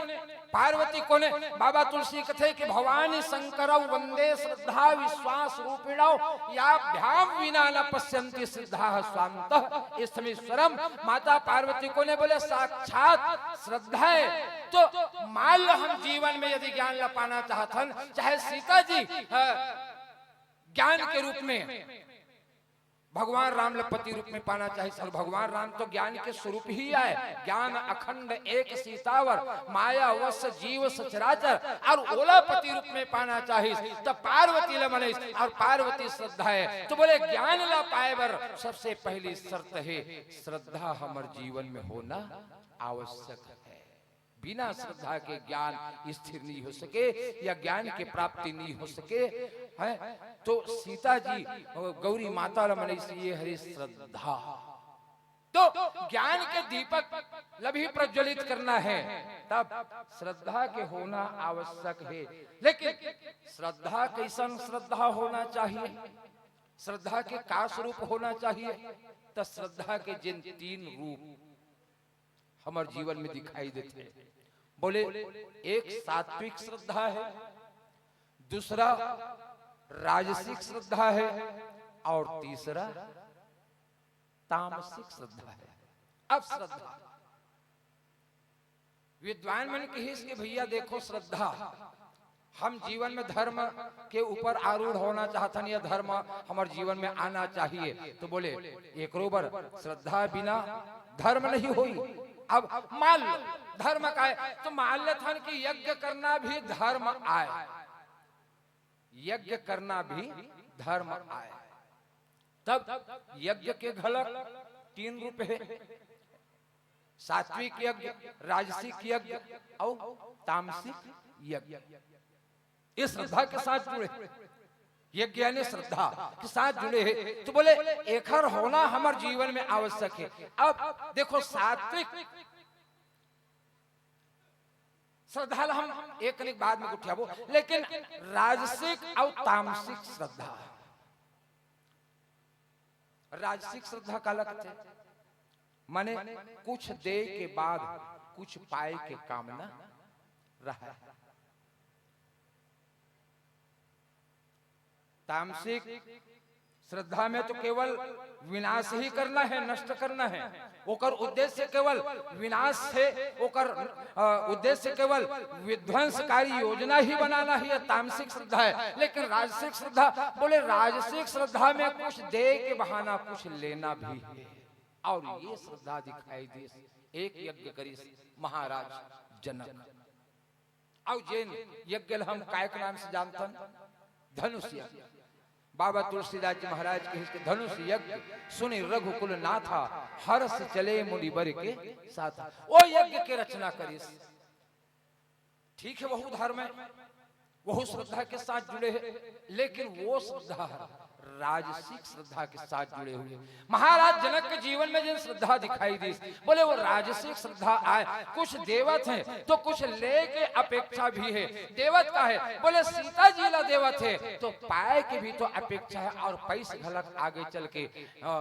पार्वती कोने। बाबा तुलसी कथे कि भवानी शंकर वंदे श्रद्धा विश्वास रूपिणौ, याभ्याम विना न पश्यंती सिद्धा स्वांतः स्थमीश्वरम। माता पार्वती कोने बोले साक्षात श्रद्धा है। तो मान लो हम जीवन में यदि ज्ञान ला पाना चाहत हन, चाहे सीता जी, अ, ज्ञान के रूप में भगवान राम ल पति रूप में पाना चाहिस, और भगवान राम तो ज्ञान के स्वरूप ही आय, ज्ञान अखंड एक सीतावर, माया वश जीव सचराचर, और ओला पति रूप में पाना चाहिस, त पार्वती ल मनइस, और पार्वती श्रद्धा है। तो बोले, ज्ञान ला पाए बर सबसे पहली शर्त है, श्रद्धा हमर जीवन में होना आवश्यक है। बिना श्रद्धा के ज्ञान स्थिर नहीं हो सके या ज्ञान के प्राप्ति नहीं हो सके, हैं? तो सीता जी, अ, गौरी माता ल मनइस, ये हरे श्रद्धा। तो ज्ञान के दीपक ल भी प्रज्वलित करना है, तब श्रद्धा के होना आवश्यक है। लेकिन श्रद्धा कैसन श्रद्धा होना चाहिए, श्रद्धा के का स्वरूप होना चाहिए, त श्रद्धा के जिन तीन रूप हमर जीवन में दिखाई देथे। बोले, एक सात्विक श्रद्धा है, दूसरा राजसिक श्रद्धा है, और तीसरा तामसिक श्रद्धा है। अब श्रद्धा, विद्वान मन कहिस कि भैया देखो, श्रद्धा हम जीवन में धर्म के ऊपर आरूढ़ होना चाहथन, या धर्म हमर जीवन में आना चाहिए, तो बोले, एकरो बर श्रद्धा बिना धर्म नहीं होई। अब मान लो, धर्म का है, तो मान लेथन कि यज्ञ करना भी धर्म आय, यज्ञ करना भी धर्म आय। तब यज्ञ के घलक तीन रूप हे, सात्विक यज्ञ, राजसिक यज्ञ अउ तामसिक यज्ञ। ये श्रद्धा के साथ जुड़े, यज्ञ यानी श्रद्धा के साथ जुड़े हे। तो बोले, एखर होना हमर जीवन में आवश्यक हे। अब देखो, सात्विक श्रद्धा ला हम एक कनिक बाद में गोठियाबो, लेकिन राजसिक अउ तामसिक श्रद्धा, राजसिक श्रद्धा काला कथे? माने कुछ दे के बाद कुछ पाए के कामना रहे। तामसिक श्रद्धा में तो केवल विनाश ही करना है, नष्ट करना है। ओकर उद्देश्य केवल विनाश हे, ओकर, अ, उद्देश्य केवल विध्वंसकारी योजना ही बनाना ही, ये तामसिक श्रद्धा है। लेकिन राजसिक श्रद्धा, बोले, राजसिक श्रद्धा में कुछ दे के बहाना कुछ लेना भी है। और ये श्रद्धा दिखाई दिस, एक यज्ञ करिस महाराज जनक। अउ जेन यज्ञ ल हम काय के नाम से जानथन? धनुष यज्ञ। बाबा तुलसीदास जी महाराज कहिस कि धनुष यज्ञ सुनि रघुकुल नाथा, हरष चले मुनिबर के साथा। ओ यज्ञ के रचना करिस। ठीक है, वहू धर्म है, वहू श्रद्धा के साथ जुड़े हैं, लेकिन वो श्रद्धा है राजसिक श्रद्धा के साथ जुड़े हुए। महाराज जनक के जीवन में जिन श्रद्धा दिखाई दी, बोले, वो राजसिक श्रद्धा आय, कुछ देवत है तो कुछ लेके अपेक्षा भी है। देवत का है? बोले, सीता जी ला देवत है तो पाए के भी तो अपेक्षा है, और पैस घलक आगे चल के, अ,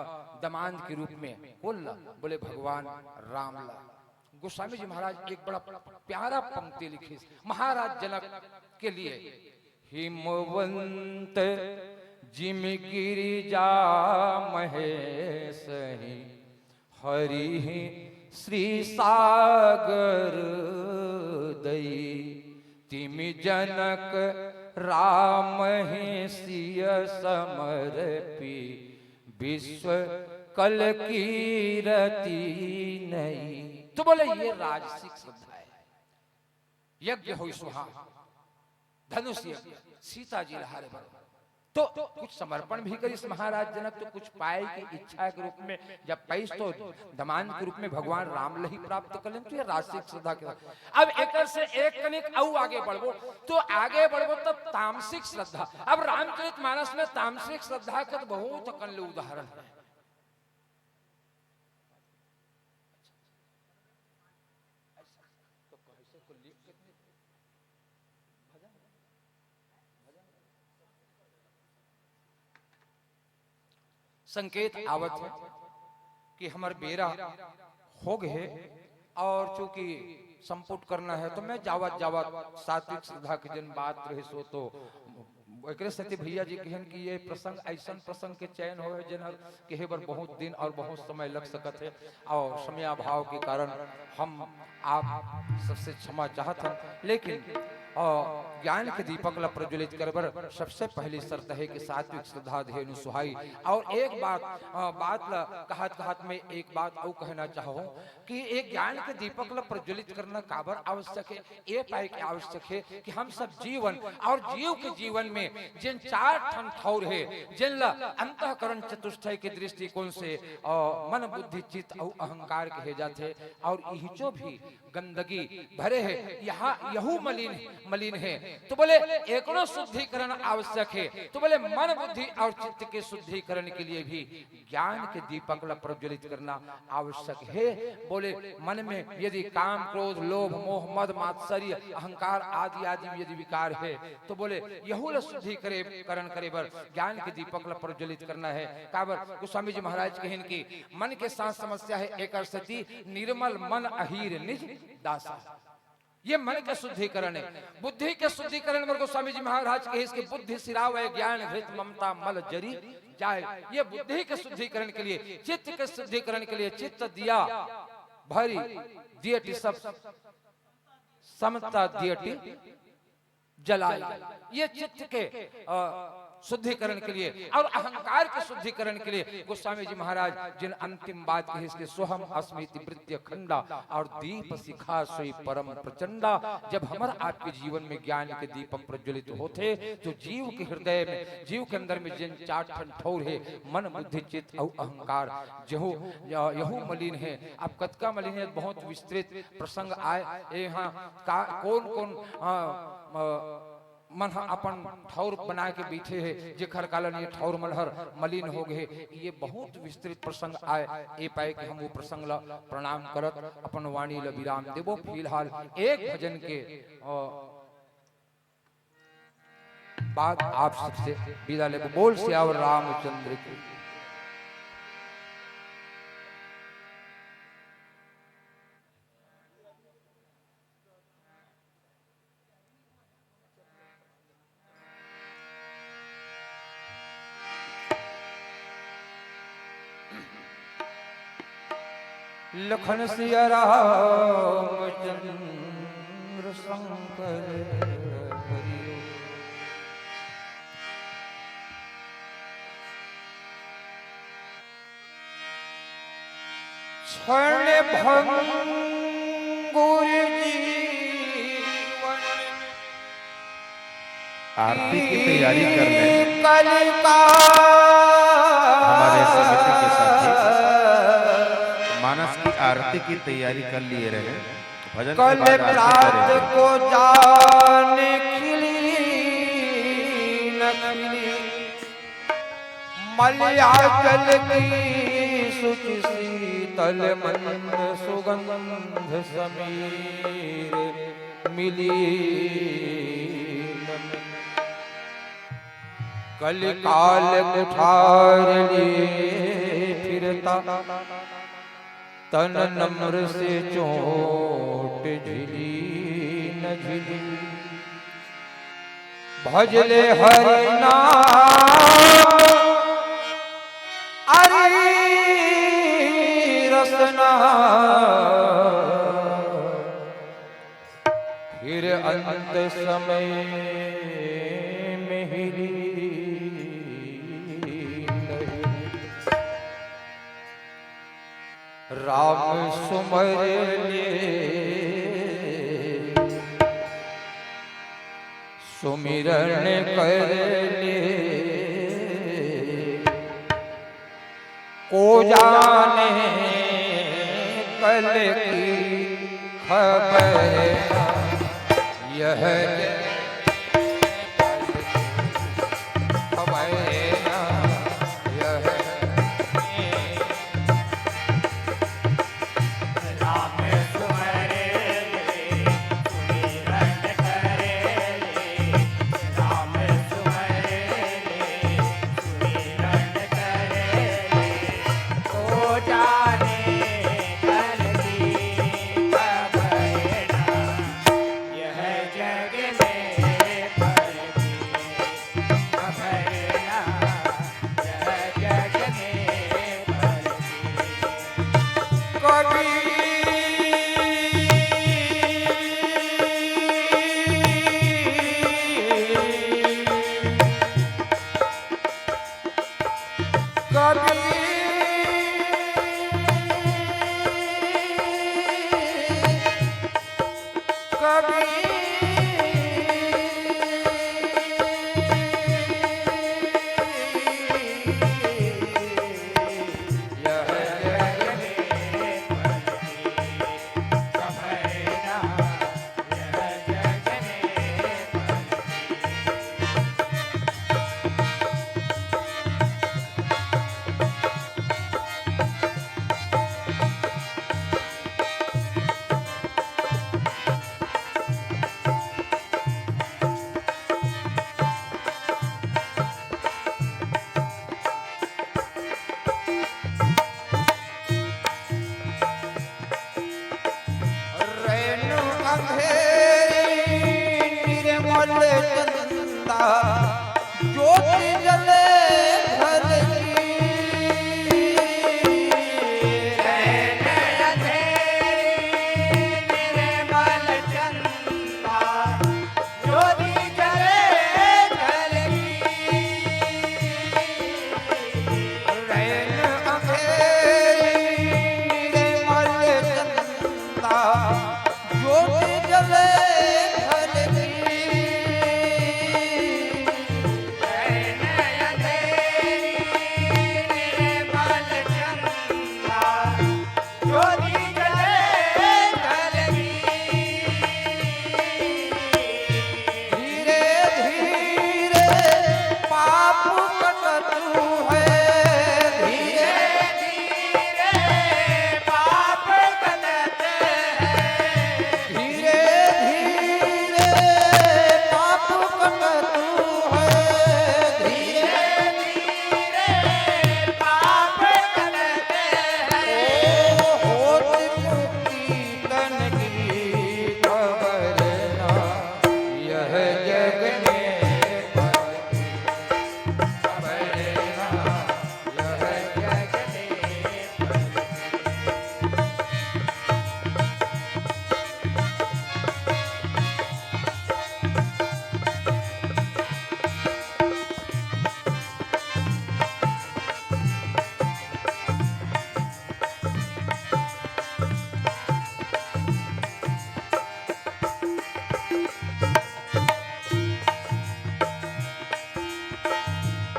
दमांद के रूप में कोन ला? बोले, भगवान राम ला। गोस्वामी जी महाराज एक बड़ा प्यारा पंक्ति लिखिस महाराज जनक के लिए। हिमवंत जिम गिरिजा महेश ही, हरि ही श्री सागर दई। तिम जनक राम ही सिय समर्पी, विश्व कल कीरति नई। तो बोले, ये राजसिक श्रद्धा है। यज्ञ होई सुहा, धनुष यज्ञ, सीता जी ला हरे बर। तो कुछ समर्पण भी करिस महाराज जनक, तो कुछ पाए के इच्छा के रूप में, जब पैस तो दमांद के रूप में भगवान राम ला ही प्राप्त कर लेन, तो ये राजसिक श्रद्धा के साथ। अब एकर से एक कनिक अउ आगे बढ़बो, तो आगे बढ़बो तब तामसिक श्रद्धा। अब रामचरित मानस में तामसिक श्रद्धा के तो बहुत अकन ले उदाहरण है। संकेत आवत है कि हमर बेरा हो गए, और चूंकि संपुट करना है, तो मैं जावत जावत सात्विक श्रद्धा के जन बात रहे सो, तो एकरे सेती भैया जी कहन कि ये प्रसंग, ऐसन प्रसंग के चयन होवे, जेन हर कहे बर बहुत दिन और बहुत समय लग सकत है, और समयाभाव के कारण हम आप सबसे क्षमा चाहत हन। लेकिन, अ, ज्ञान के दीपक ला प्रज्वलित करे बर सबसे पहली शर्त है कि सात्विक श्रद्धा धेनु सुहाई। और एक बात, अ, बात ला कहत कहत में एक बात अउ कहना चाहूँ कि एक ज्ञान के दीपक ला प्रज्वलित करना काबर आवश्यक है? ये पाए के आवश्यक है कि हम सब जीवन और जीव के जीवन में जेन चार ठन ठौर है, जेन ला अंतःकरण चतुष्टय के दृष्टिकोण से, अ, मन, बुद्धि, चित्त अउ अहंकार कहे जाथे, और इहिचो भी गंदगी भरे है, यहाँ यहू मलिन, मलिन है। तो बोले, एकरो शुद्धिकरण आवश्यक है। तो बोले, मन, बुद्धि और चित्त के शुद्धिकरण के लिए भी ज्ञान के दीपक ला प्रज्वलित करना आवश्यक है। बोले, मन में यदि काम, क्रोध, लोभ, मोह, मद, मात्सर्य, अहंकार आदि आदि यदि विकार है, तो बोले, यहू ला शुद्धिकरण करे बर ज्ञान के दीपक ला प्रज्वलित करना है। काबर गोस्वामी जी महाराज कहिन कि मन के साथ समस्या है, एकर सेती निर्मल मन अहीर निज दासा। ये मन के शुद्धिकरण है। बुद्धि के शुद्धिकरण बर गोस्वामी जी महाराज कहिस कि बुद्धि सिरावै ज्ञान घृत ममता मल जरि जाय। ये बुद्धि के शुद्धिकरण के लिए, चित्त के शुद्धिकरण के लिए चित्त दिया भरि दियटि सब समता दियटि जलाए। ये चित्त के, अ, शुद्धिकरण के लिए और अहंकार के शुद्धिकरण के लिए गोस्वामी जी महाराज जिन अंतिम बात कही, इसके "सोहम अस्मीति वृत्य खंडा और दीप शिखा सोई परम प्रचंडा।" जब हमर आपके जीवन में ज्ञान के दीपक प्रज्वलित होथे, तो जीव के हृदय में, जीव के अंदर में जिन चार ठन ठौर हे, मन, बुद्धि, चित्त अउ अहंकार, जहू, यहू मलिन हे। अब कतका मलिन हे, बहुत विस्तृत प्रसंग आय। ए, हाँ, का, कौन, कौन, आ, आ, मन ह अपन ठौर बना के बैठे हे, जेखर कारण ये ठौर मन हर मलिन हो गए। ये बहुत विस्तृत प्रसंग आय, ए पाए कि हम वो प्रसंग ला प्रणाम करत अपन वाणी ला विराम देबो। फिलहाल एक भजन के, अ, बाद आप सबसे विदा लेबो। बोल सियावर रामचंद्र की। लखन सिया रामचंद्र शंकर हरिओ। क्षण भंगुर जीवन आरती की तैयारी कर लें। कलिका हमारे समिति के साथी मानस की आरती की तैयारी कर लिए रहे। भजन के कल बाद आरती प्रात करेंगे। को जान खिली न खिली, मलयाचल की शुचि शीतल मंद सुगंध समीर मिली न। कलिकाल कुठार लिए फिरता, तन नम्र से चोट झिली न झिली। भजले हरि नाम अरि रसना, फिर अंत समय में हिली नहीं। राम सुमर ले, सुमिरन कर ले, को जाने कल की खबर। यह रैन अंधेरी निर्मल चंदा, ज्योति जले घर की। रैन अंधेरी निर्मल चंदा, ज्योति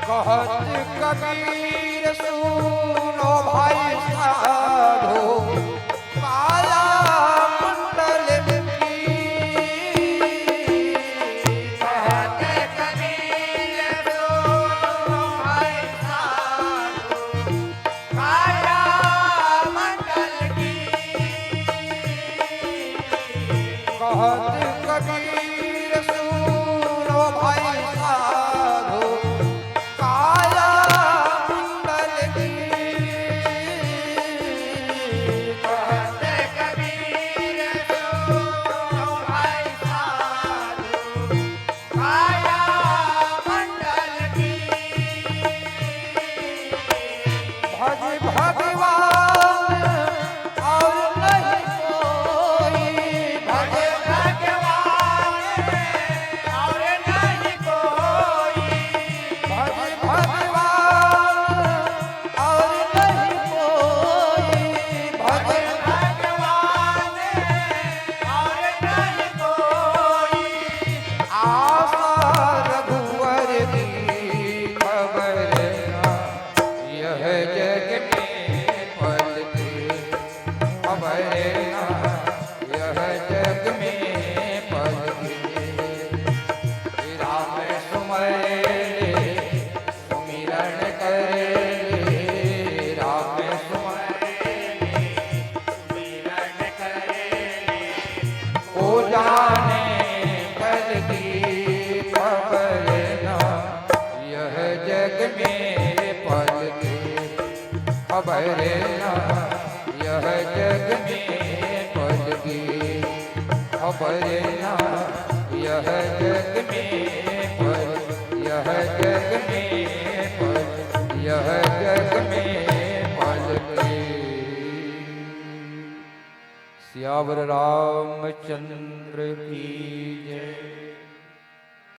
कहत कबीर सुनो भाई साधो, काया मंडल की। कहत कबीर सुनो भाई साधो, काया मंडल की। कहत कबीर सुनो भाई साधो, काया मंडल की। कहत कबीर सुनो भाई साधो, काया मंडल की। भज भगवान और नहीं कोई। भज भगवान और नहीं कोई। भज भगवान और नहीं कोई। भज भगवान और नहीं कोई। आशा रघुवर की खबर ना, यह जग में पलके। खबर ना, यह जग में पलके। राम सुमर ले, सुमिरन कर ले, राम सुमर ले, सुमिरन कर ले। को जाने कल की खबर ना, यह जग में पलके। खबर ना, यह जग में पलके। खबर ना, यह जग में पल, यह जग में पल, यह जग में पलके। सियावर रामचंद्र की जय।